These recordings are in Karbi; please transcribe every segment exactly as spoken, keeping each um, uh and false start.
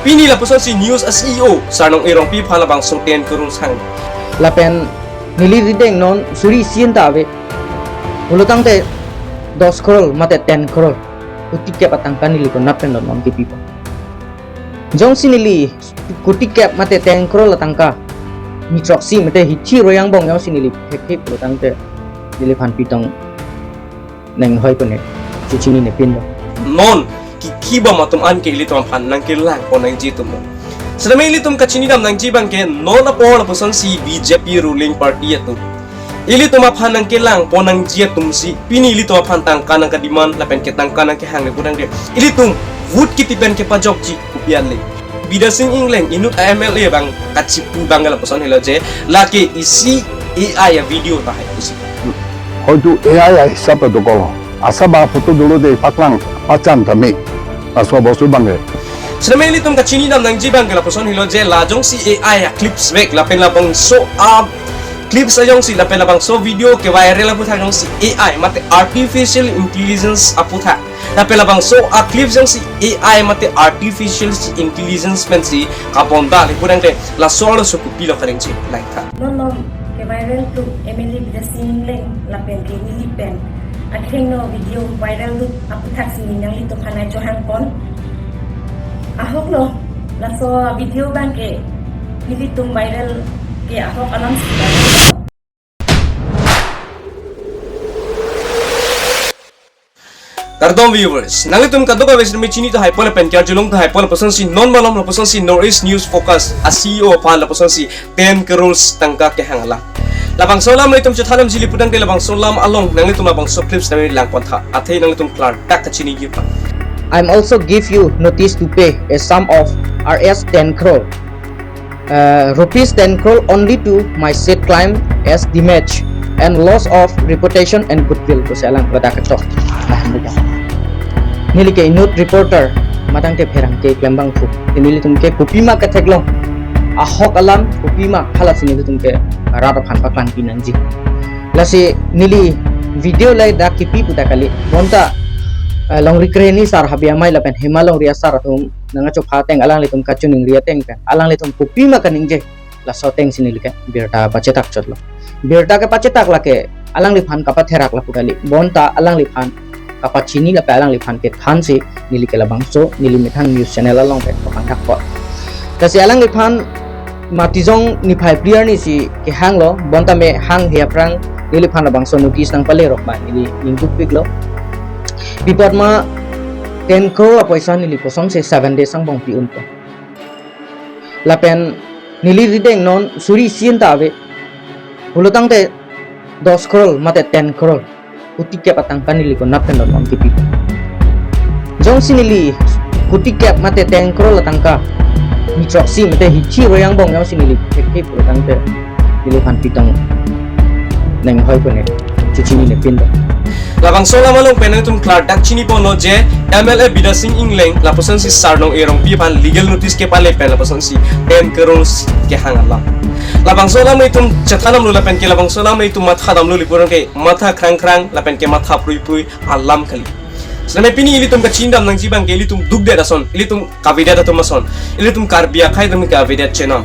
Pini lapusonsi news a-C E O Sarnong Erongpi aphan labangso ten crore sang. Lapen neli rideng non suri isi an ta ave. Pulotangte dos crore mate ten crore. Kuti kep atangka neli konat pen non kipipo. Jongsi neli kuti kep mate ten crore atangka, ni throksi mate hithi royang bong jongsi neli thekthe pulotangte neliphan pitong nang hoi kone, chechinine pinlo. Non kikhi bom atum an ke ilitum aphan nangkelangpon nangji atum. Setame ilitum kachinidam nangji abangke non apor lapusonsi B J P ruling party atum ilitum aphan nangkelangpon nangji atumsi pini ilitum aphan tangka nangkademand lapen ke tangka nangkehang le putangte ilitum vote kiti pen kepajokji kopi ale. Bidya Sing Engleng inut a-M L A abang kachipu abang lapuson helo je lake isi A I a-video tahai pusi. হয়তো A I হিচাপে দখল আছে বা ফটো দৌড়তে পাকলাং পাচান থামি আসবা বস্তু বাঙে। Setame ilitum kachinidam nangji abangke lapuson helo je la jongsi A I a-clips vek lapen labangso a-clips ajongsi lapen labangso video ke-viral aputhak jongsi A I mate artificial intelligence aputhak. Lapen labangso a-clips jongsi A I mate artificial intelligence pensi kabonda le putangte laso arloso kopilo kaningje langtha. Non non ke-viral tu M L A Bidya Sing Engleng lapen ke neli pen akhengno video viral tu aputhaksi ning nanglitum aphan chohangpon. Ahoklo, laso video abangke nelitum viral ke ahok alamsi viral. Kardom viewers, nanglitum kadokave setame chini tahai pon lapen ke arjulong tahai pon lapusonsi non malom lapusonsi North East News Focus a-C E O aphan lapusonsi ten crores tangka kehang alam. Labangso alam nanglitum chethanamji le putangte labangso alam along nanglitum labangso clips nanglang pontha. Athe nanglitum klardak kachiniji aphan. I'm also give you notice to pay a sum of R S ten crore, uh, rupees ten crore only to my said client as damage and loss of reputation and goodwill. Pusi alang ladak kechok. Nah, neli ke inut reporter, matang ke pherangke klembang phu. Nelitum ke kopima ketheklong. Ahok alam kopima halasi nelitum ke rat aphan paklangpi nangji. Lasi neli video ladak kipi puta kali. Bonta, eh, Longri Krehini sar, Habi Amei lapen Hema Longri asar atum nangkachopha ateng alanglitum kachiningri ateng pen alanglitum kopima kaningje. Laso atengsi neli ke birta pachetak chotlo. Birta kepachetak lake alangliphan kapatherak lapu kali. Bonta alangliphan kapachini lapen alangliphan kethansi neli ke labangso neli methang news channel along pen kapangthak pot. Lasi alangliphan Matijong niphai phli arnisi kehanglo, bonta me hanghe aphrang neliphan labangso notice nangpalerok ma neli ningdukpiklo. Pi apot ma ten crore apoisa neli kosonsi seven days angbong pi-unpo. Lapen neli rideng non suri isi an ta ave. Pulotangte dos crore mate ten crore. Kuti kep atangka neli konat pen non kipi. Jongsi neli kuti kep mate ten crore atangka ni throksi mate hithi royang bong jongsi neli thekthe pulotangte neliphan pitong nang hoi kone, chechinine pinlo. Labangso alam along pen nangtum klardak chiniponlo je M L A Bidya Sing Engleng lapusonsi Sarnong Erongpi aphan legal notice kepale pen lapusonsi ten crores kehang alam. Labangso alam itum chethanamlo lapen ke labangso alam itum mathadamlo le putangte matha krang krang lapen ke matha prui prui alam kali. Setame pini ilitum kachinidam nangji abangke ilitum dukdet ason, ilitum kavedet atum ason, ilitum Karbi akhei atum ke avedet chenam.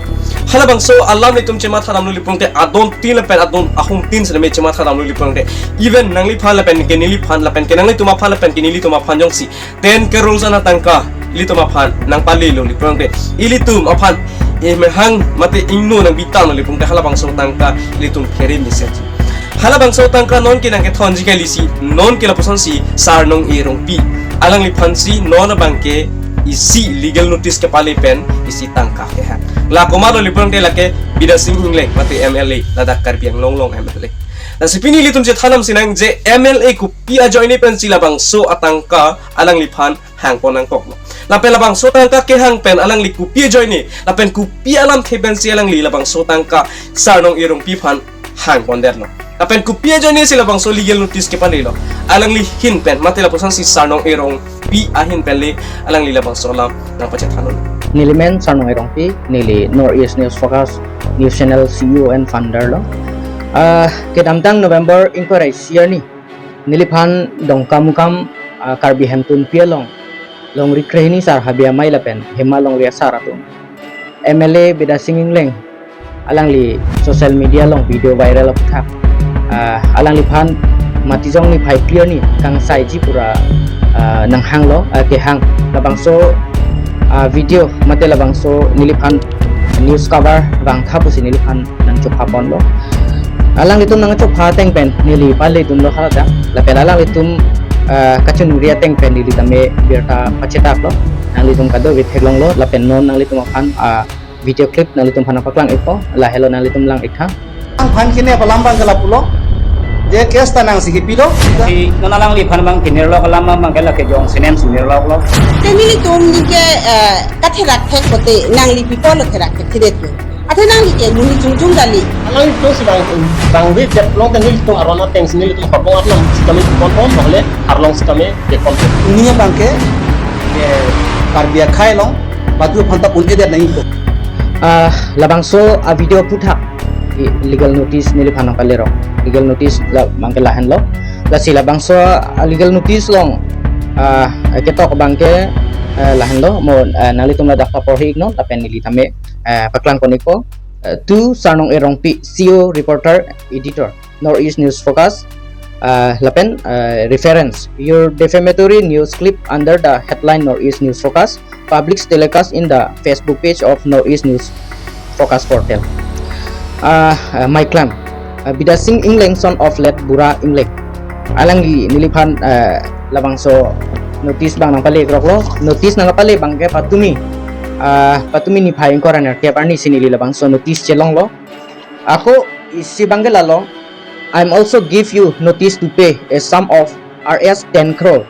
Halabangso alam itum chemathadamlo le putangte adon tin lapen adon ahum tin setame chemathadamlo le putangte. Even nangliphan lapen ke neliphan lapen ke nanglitum aphan lapen ke nelitum aphan jongsi ten crore ana tangka ilitum aphan nangpalelo le putangte, ilitum aphan emahang mate ingno nangbitanglo le putangte halabangso tangka ilitum phere mesen. Halabangso tangka non ke nangkethonji kalisi, non ke lapusonsi Sarnong Erongpi. Alangliphansi non abangke isi legal notice kepale pen isi tangka kehang. La komatlo le putangte lake Bidya Sing Engleng mate M L A, ladak Karbi Anglong along M L A. Lasi pini ilitum chethanamsi nang je M L A kopi ajoine pensi labangso atangka alangliphan hangpon nangkoklo. Lapen labangso tangka kehang pen alangli kopi ajoine, lapen kopi alamthe pensi alangli labangso tangka Sarnong Erongpi aphan hangpondetlo. Lapen kopi ajoinesi labangso legal notice kepalelo. Alangli ahin pen mate lapusonsi Sarnong Erongpi ahin pen le alangli labangso alam nangpachethannon. Neli men Sarnong Erongpi, neli North East News Focus News Channel C E O and founder lo. Ah, kedamtang November ingkoi ra isi arni neliphan Dongkamukam, ah, Karbi Hemtunpi along Longri Krehini sar Habe Amei lapen Hema Longri asar atum, M L A Bidya Sing Engleng alangli social media along video viral aphuthak, ah, alangliphan Matijong niphai phli arni kangsaiji pura, ah, nanghanglo, ah, kehang labangso, ah, video mate labangso neliphan news cover vangtha pusi neliphan nangchopha ponlo. Alanglitum nangchopha ateng pen neli pale dunlo haladak. Lapen alanglitum, ah, kachiningri ateng pen neli tame birta pachethaklo. Nanglitum kadokave theklonglo lapen non nanglitum aphan, ah, video clip nanglitum aphan paklang-ikpo, lahelo nanglitum lang-iktha. Ang phan kene apalam abang ke lapulo. Je case ta nangsi kipilo. Si non alangliphan abang kinerlo alam abang ke lake jongsi nem si nerlo lo. Te nelitum ningke, eh, katherak thek pote nangli pi apotlo therak thekthedet lo. Athe nangli ke monit chungjung kali. Alangli to si bang, bang de chet long te nelitum aron ateng si nelitum horbong arlong sitame pon pon, nohole arlong sitame de pon pon. Ini abang ke, ke Karbi akhei along, badu aphan ta un-edet nangji ko. Ah, labangso a video aphuthak i legal notice neliphan nangpalero. Legal notice la abang ke lahenlo. Lasi labangso a legal notice along, ah, ketok abang ke, eh, lahenlo. Mo, eh, nanglitum ladak paporhi-iknon lapen neli tame, eh, paklang pon-ikpo. Eh, to Sarnong Erongpi, C O, reporter, editor, North East News Focus, uh, lapen, uh, reference, your defamatory news clip under the headline North East News Focus, published telecast in the Facebook page of North East News Focus portal. Uh, uh, my claim, uh, Bidya Sing Engleng, son of late Bura Engleng, alangli neliphan, uh, labangso notice abang nangpale kroklo. Notice nangpale abang ke patumi, uh, patumi niphai ingkoi ra nerkep arni si neli labangso notice chelonglo. Ako isi abang ke lalo, I'm also give you notice to pay a sum of R S ten crore,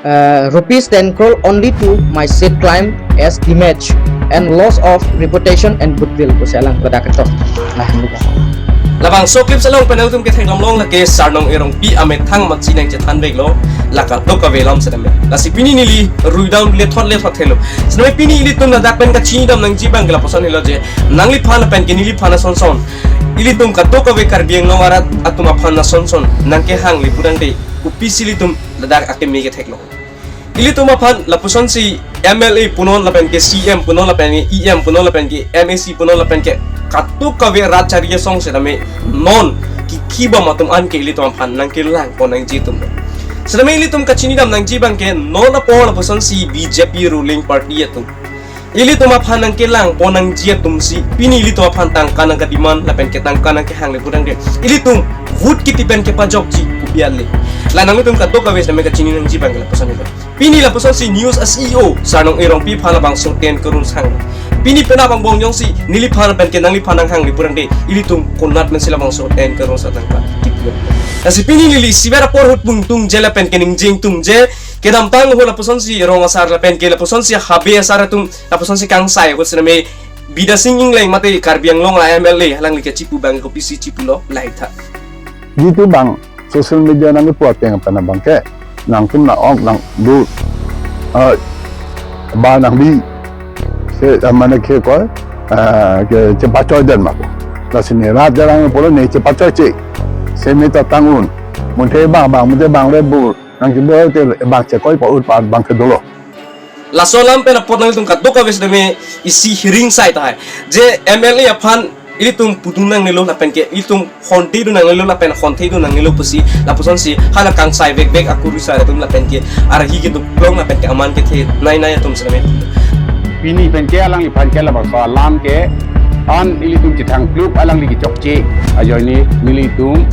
uh, rupees ten crore only to my said claim as damage and loss of reputation and goodwill, pusi alang pada ketok. Nah, ini kan. Labangso clip along pen nangtum ketheklong long lake Sarnong Erongpi amethang amatsi nangchethanveklo, la kadokave alam sitame. Lasi pini neli rui dam lethot lethot thelo. Sitame pini ilitum ladak pen kachinidam nangji abang ke lapuson helo je, nangliphan lapen ke neliphan ason son, ilitum kadokave Karbi Anglong arat atum aphan ason son nangkehang le pudang de, kopisi ilitum ladak akeme ketheklong. Ilitum aphan lapusonsi M L A punon lapen ke C M punon lapen ke E M punon lapen ke M A C punon lapen ke kadokave rat chari asong sitame non kikhi bom atum an ke ilitum aphan nangkelang pon nangji atum. Sitame ilitum kachinidam nangji abang ke non apor lapusonsi B J P ruling party atum ilitum aphan nangkelang pon nangji atum si pini ilitum aphan tangka nangkademand lapen ke tangka nangkehang le pudang de, ilitum vote kiti pen kepajokji kopi ale. La nanglitum kadokave sitame kachini nangji abang ke lapuson helo. Pini lapusonsi news a C E O Sarnong Erongpi aphan labangso ten crore sang. Pini penap angbong jongsi neliphan pen ke nangliphan nanghang le pudang de, ilitum konat mensi labangso ten crore atangka kipilo. Lasi pini neli isivet apor ahut pungtung je lapen ke ningje ingtung je, kedamtang ahut lapusonsi rong asar lapen ke lapusonsi Habe asar atum, lapusonsi kangsai ahut sitame Bidya Sing Engleng mate Karbi Anglong a M L A alangli kechipu abang kopisi chipulo lahai tha. Jitu abang social media nangpu ateng pen abang ke nangtum na ok nang du, eh, ba nangbi se, eh, mane ke ko, eh, ke chepachoi den ma ko. Lasi ne rat jarang pulo ne chepachoi che. Seme ta tang un. Munte abang, abang, munte abang le bur. Nangkebor te abang chekoi pa-ut pa abang ke dolo. Laso alam pen apot nanglitum kadokave sitame isi hering sai tahai. Je M L A aphan ilitum pudun nangnelo lapen ke ilitum honte dun nangnelo lapen honte dun nangnelo pusi lapusonsi hala kangsai vekvek akurusar atum lapen ke arhi keduklong lapen ke aman kethenei nei atum sitame. Pini pen ke alangliphan ke labangso alam ke an ilitum chethang kluk alangli kechokche ajoine nelitum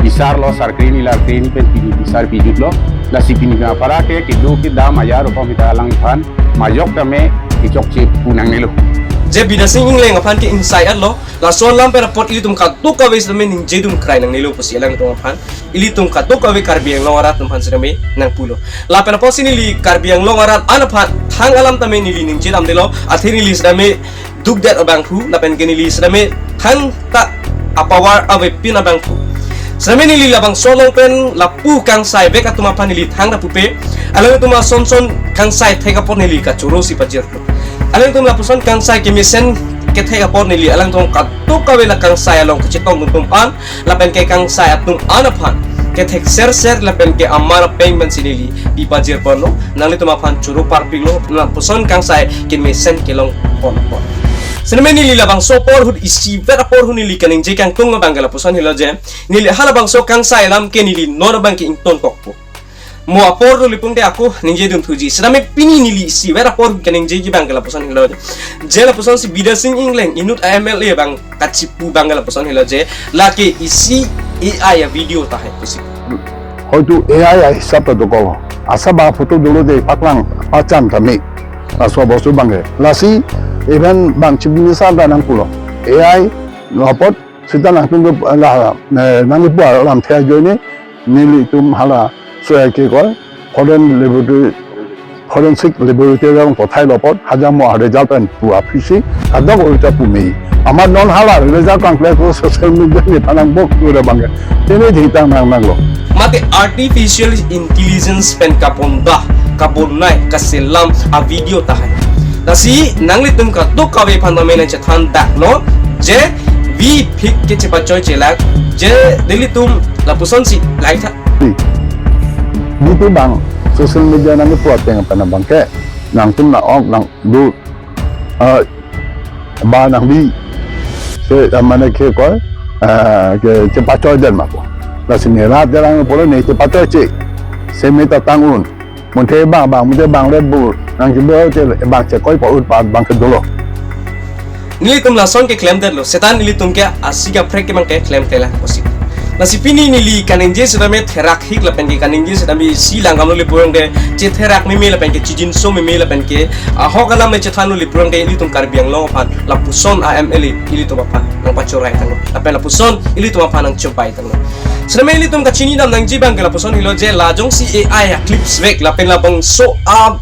bisarlo, sar krehini lar krehini pen pini bisar pijutlo. Lasi pini apara ke kedo kedam ajar upamita alangliphan majok tame kechokche pu nangnelo. Je Bidya Sing Engleng aphan ke ingsai-etlo, laso alam pen apot ilitum kadokave sitame ningjedun krai nangnelo pusi alangtum aphan, ilitum kadokave Karbi Anglong arat atum aphan sitame nangpulo. Lapen apotsi neli Karbi Anglong arat an aphan thang alam tame neli ningjedamdelo, athe neli sitame dukdet abangphu lapen ke neli sitame thangta apower avepin abangphu. Sitame neli labangso along pen lapu kangsai vek atum aphan neli thang lapu pe, alangtum ason son kangsai thek apot neli kachoro si pajirlo. Alangtum lapuson kangsai kemesen kethek apot neli alangtum kadokave la kangsai along kachetong atum an lapen ke kangsai atum an aphan kethek ser ser lapen ke amar apeng pensi neli pipajir ponlo, nanglitum aphan choro parpiklo, lapuson kangsai kemesen kelong ponpon. Setame neli labangso apor ahut isivet apor ahut neli kaningje kangtung abang ke lapuson helo je, neli halabangso kangsai alam ke neli non abang ke ingtonkokpo. Mo apor do lipung te ako ningje dunthuji. Setame pini neli isivet apor ahut kaningjeji abang ke lapuson helo je, je lapusonsi Bidya Sing Engleng inut a M L A abang kachipu abang ke lapuson helo je, lake isi A I a video tahai pusi. হয়তো A I হিসাব তো কল। আশা বা ফটো দিলো দে পাকলাং পাচান তামি। Laso bostu abang ke. Lasi even bang Chief Minister ta nangpulo. A I apot sita nangtum la, eh, nangpu alam thek ajoine nelitum hala so ya ke koi foreign laboratory, forensic laboratory along pathai lo apot hajamo a result pen pu aphisi kadok ulta pumi. Amar non hala result kangkle ko social media ni panang bok tu re abang ke. Tene di tang nang nanglo. Mate artificial intelligence pen kaponda, kabonnai, kaselam a video tahai. Lasi nanglitum kadokave aphan ta menang chethan daklo, je vi phik ke chepachoi chelak, je nelitum lapusonsi laitha. Di tu bang social media nangpu ateng pen abang ke nangtum na ok nang du, eh, ba nang di se, eh, mane ke koi, eh, ke chepachoi den ma ko. Lasi ne rat derang polo ne chepachoi che. Seme ta tang un. Monthe bang bang monthe bang Red Bull nang chibo che bang chekoi pa ut pa bang ke dolo. Nelitum lason ke klemdetlo, seta nelitum ke asi kaprek ke abang ke klemkle lang pusi. Lasi pini neli kaningje setame therak hik lapen ke kaningje setame isi lang kamlo lipurang de, chetherak meme lapen ke chijinso meme lapen ke ahok alam le chethanlo lipurang de, ilitum Karbi Anglong aphan lapuson a M L A ilitum aphan nangpachorai tanglo. Lapen lapuson ilitum aphan nangchobai tanglo. Setame ilitum kachinidam nangji abang ke lapuson helo je, la jongsi A I a clips vek lapen labangso a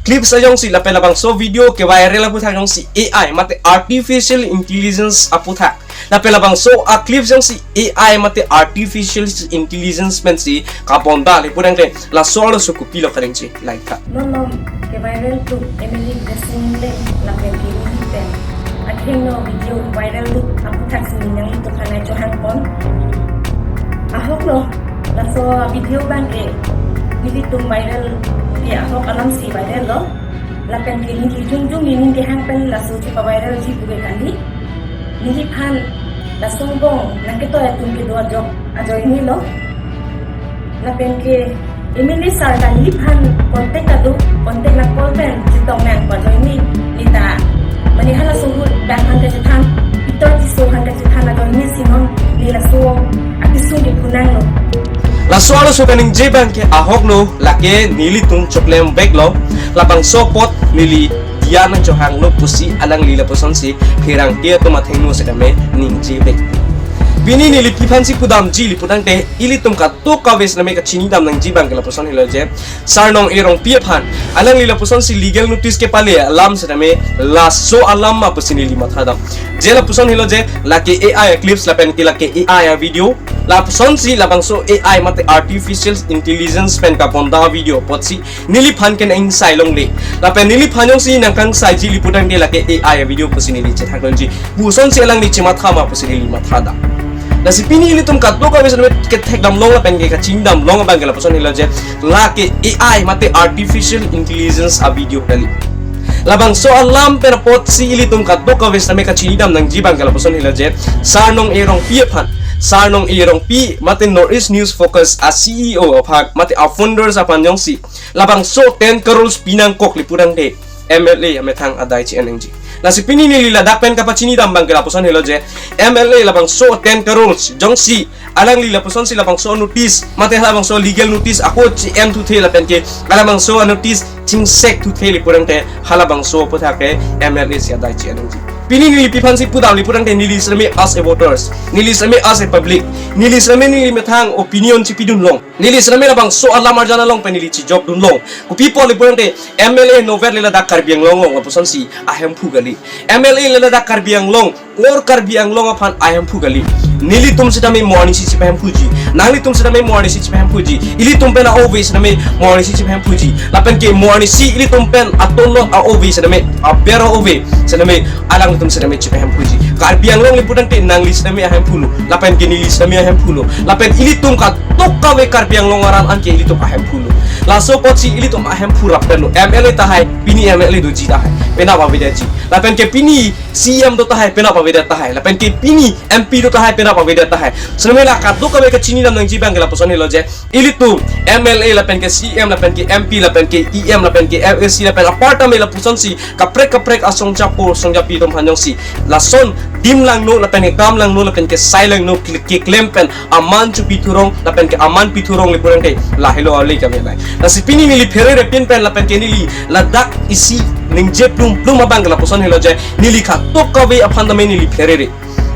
clips ajongsi lapen labangso video ke viral aputhak jongsi A I mate artificial intelligence aputhak, lapen labangso a clips jongsi A I mate artificial intelligence pensi kaponda lipurang ke laso arloso kopilo kaningje laitha. Non non ke viral tu M L A Bidya Sing Engleng lapen ke neli pen akheng no video viral tu aputhak si neli nangtum aphan chohang pon. Ahok lo, laso video abang ke nelitum viral ke ahok alam si viral lo. Lapen ke neli jongjong neli kehang pen laso chepa viral ji pu ke kali. Neliphan laso angbong nangketoi atum kedo ajok ajoine lo. Lapen ke M L A sir ta neliphan contact ta do, contact nang call pen chetong nang pu ajoine neli ta mane halaso ahut bang aphan kachethan, Peter Tisso aphan kachethan ajoine si non neli laso akesung ke phunanglo. Laso arloso kaningje abang ke ahok lo, lake nelitum choklem veklo, labangso apot neli diya nangchohanglo pusi alangli lapusonsi pherangke atum athengno setame ningje vek. Pini neli pi aphansi pudamji liputangte, ilitum kadokave setame kachinidam nangji abang ke lapuson helo je, Sar Nong-e Rongpi aphan, alangli lapusonsi legal notice kepale alam setame laso alam ma pusi neli mathadam. Je lapuson helo je, lake A I a clips lapen ke lake A I a video, lapusonsi labangso A I mate artificial intelligence pen kaponda video apotsi neliphan ke nang-ingsai longle. Lapen neliphan jongsi nangkangsaiji liputangte lake A I a video pusi neli chethak lonji pusonsi alangli chematha ma pusi neli mathadam. Lasi pini ilitum kadokave setame kethekdam long lapen ke kachinidam long abang ke lapuson helo je, lake A I mate artificial intelligence a video kali. Labangso alam pen apotsi ilitum kadokave setame kachinidam nangji abang ke lapuson helo je, Sar Nong-e Rongpi aphan, Sar Nong-e Rongpi mate North East News Focus a C E O aphan mate a founders aphan jongsi labangso ten crores pinangkok liputangte M L A amethang adai chi-en nangji. Lasi pini neli ladak pen kapachinidam abang ke lapuson helo je, M L A labangso ten crores jongsi alangli lapusonsi labangso notice mate labangso legal notice ako chi-en thuthe lapen ke alabangso notice chingsek thuthe liputangte halabangso aputhak ke M L A si adai chi-en nangji. Pini neli pi aphansi pudam liputangte neli setame as a voters, neli setame as a public, neli setame neli methang opinion chipidun long. Neli setame labangso alam arjan along pen neli chijokdun long. Kopi apot liputangte M L A nover le ladak Karbi Anglong along lapusonsi ahemphu kali. M L A le ladak Karbi Anglong or Karbi Anglong aphan ahemphu kali. Nelitum sitame mo arnisi chipahemphuji. Nanglitum sitame mo arnisi chipahemphuji. Ilitum pen a-ove sitame mo arnisi chipahemphuji. Lapen ke mo arnisi ilitum pen atonlot a-ove sitame, aber a-ove sitame, alangtum sitame chipahemphuji. Karbi Anglong le putangte nangli sitame ahemphu lo. Lapen ke neli sitame ahemphu lo. Lapen ilitum kadokave Karbi Anglong arat anke ilitum ahemphu lo. Laso apotsi ilitum ahemphu rap pen lo. M L A tahai, pini M L A doji tahai, penap avedetji. Lapen ke pini C E M do tahai, penap avedet tahai. Lapen ke pini M P do tahai, penap avedet tahai. Sitame la kadokave kachinidam nangji abang ke lapuson helo je, ilitum M L A lapen ke C E M lapen ke M P lapen ke E M lapen ke M A C lapen apartame lapusonsi kaprek kaprek asong chapo song chapi atum aphan jongsi lason dim langno lapen ke kam langno lapen ke sai langno kle-, keklem pen aman chopi thurong lapen ke aman pi thurong le putangte lahelo ale kami lai. Lasi pini neli pherere pin pen lapen ke neli ladak isi ningje plum plum abang ke lapuson helo je, neli kadokave aphan tame neli pherere.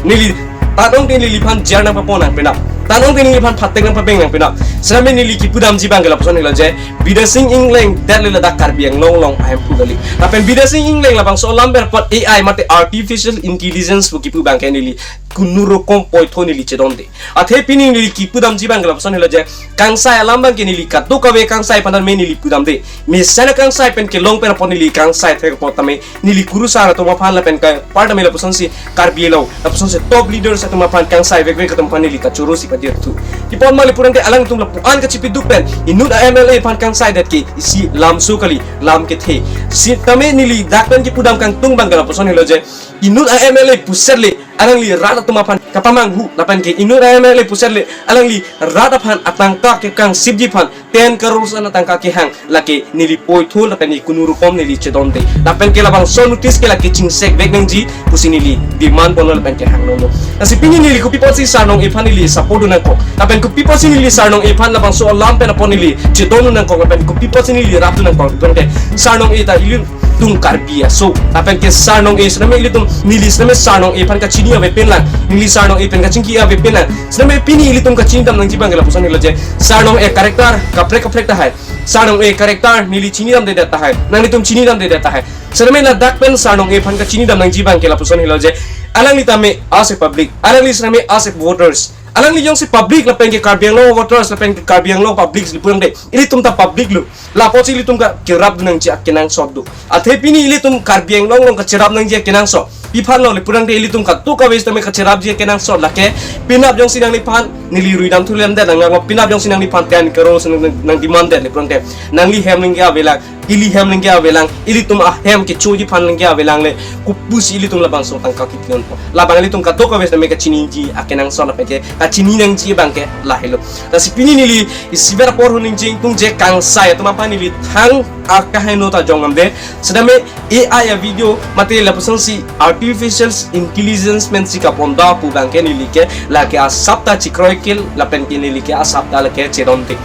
Neli tanong te neliphan jer nangpapon nang penap. Tanong te neliphan phatek nangpabeng nang penap. Sitame neli kipudamji abang ke lapuson helo je, Bidya Sing Engleng det le ladak Karbi Anglong along ahemphu kali. Lapen Bidya Sing Engleng labangso alam pen apot A I mate artificial intelligence pu kipu abang ke neli kunu rokom poitho neli chedonde. Athe pini neli kipudamji abang ke lapuson helo je, kangsai alam abang ke neli kadokave kangsai aphan tame neli pudamde. Mesen akangsai pen kelong pen apot neli kangsai thek apot tame neli kurusar atum aphan lapen ke apartame lapusonsi Karbi Anglong lapusonsi top leaders atum aphan kangsai vekvek atum aphan neli kachoro si padir thu. Kipon ma le putangte alangtum lapu-an kachipiduk pen inut a-M L A aphan kangsai det ke isi lamso kali, lam kethe. Sitame neli dak pen kipudam kangtung abang ke lapuson helo je, inut a-M L A puset le alangli rat atum aphan kapamanghu lapen ke inut a-M L A puset le alangli rat aphan atangka kekangsipji aphan ten crore an atangka kehang lake neli poitho lapen ke kunu rokom neli chedonde. Lapen ke labangso notice ke lake chingsekvek nangji pusi neli demand ponlo lapen ke hangno lo. Lasi pini neli kopi apotsi Sar Nong-e aphan neli support dun nangkok. Lapen kopi apotsi neli Sar Nong-e aphan labangso alam pen apot neli chedon dun nangkok lapen kopi apotsi neli rap dun nangkok. Lapen ke Sar Nong-e ta ili tung Karbi aso. Lapen ke Sar Nong-e sitame ilitum neli sitame Sar Nong-e aphan kachini ave pin lang. Neli Sar Nong-e pen kachingki ave pin lang. Sitame pini ilitum kachinidam nangji abang ke lapuson helo je, Sar Nong-e character kaprek kaprek tahai. Sar Nong-e character neli chinidamde det tahai. Nanglitum chinidamde det tahai. Sitame ladak pen Sar Nong-e aphan kachinidam nangji abang ke lapuson helo je, alangli tame as a public, alangli sitame as a voters. Alangli jongsi public lapen ke Karbi Anglong voters lapen ke Karbi Anglong public le putangte ilitum ta public lo. Lapotsi ilitum ka cherap dun nangji akenangsot do. Athe pini ilitum Karbi Anglong along kacherap nangji akenangsot. Pi aphan lo le putangte ilitum kadokave sitame kacherapji akenangsot lake penap jongsi nangliphan neli ruidam thu lemdet nang, penap jongsi nangliphan ten crore nang, nang, nang demand det le putangte nangli hem ningke avelang, ili hem ningke avelang, ilitum ahem kechoji aphan ningke avelang le, kopusi ilitum labangso tangka kipionpo. Labang ilitum kadokave sitame kachiniji akenangsot lapen ke kachini nangji abang ke lahelo. Lasi pini neli isiver apor hu ningje ingtung je kangsai atum aphan neli thang akaheno ta jongdamde. Sitame A I a-video mate lapusonsi artificial intelligence pensi kapon do pu abang ke neli ke lake asap ta chikroikil lapen ke neli ke asap ta lake chedonde.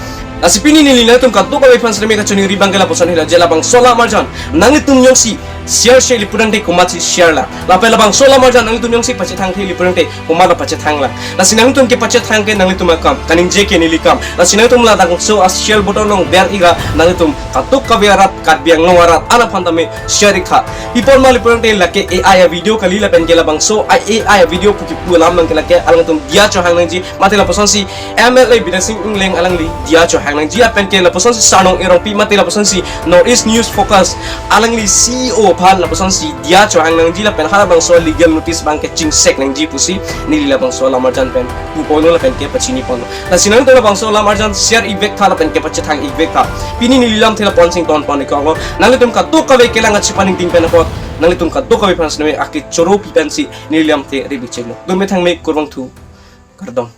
Lasi pini neli nangtum kadokave aphan sitame kachiningri abang ke lapuson helo je labangso alam arjan nanglitum jongsi share share le putangte komatsi share lang. Lapen labangso alam arjan nanglitum jongsi pachethangthe le putangte komat lo pachethang lang. Lasi nanglitum kepachethang ke nanglitum akam, kaningje ke neli kam. Lasi nanglitum labangso a-share button along ber-ik ra nanglitum kadokave arat Karbi Anglong arat an aphan tame share-ik tha. Pi apot ma le putangte lake A I a-video kali lapen ke labangso a-, A I a-video pu kipu alam abang ke lake alangtum diya chohang nangji mate lapusonsi M L A Bidya Sing Engleng alangli diya chohang nangji lapen ke lapusonsi Sar Nong-e Rongpi mate lapusonsi North East News Focus alangli C E O aphan lapusonsi diya chohang nangji lapen halabangso legal notice abang ke chingsek nangji pusi neli labangso alam arjan pen pu ponlo lapen ke pachini ponlo. Lasi nangtum labangso alam arjan share-ik vek tha lapen ke pachethang-ik vek tha. Pini neli lamthe la pon sing ton pon-ik kong. Nanglitum kadokave kelang achipaningting pen apot nanglitum kadokave aphan sitame akechoro pi pensi neli lamthe ribik chenglo. Dome thangme kurvangthu. Kardom.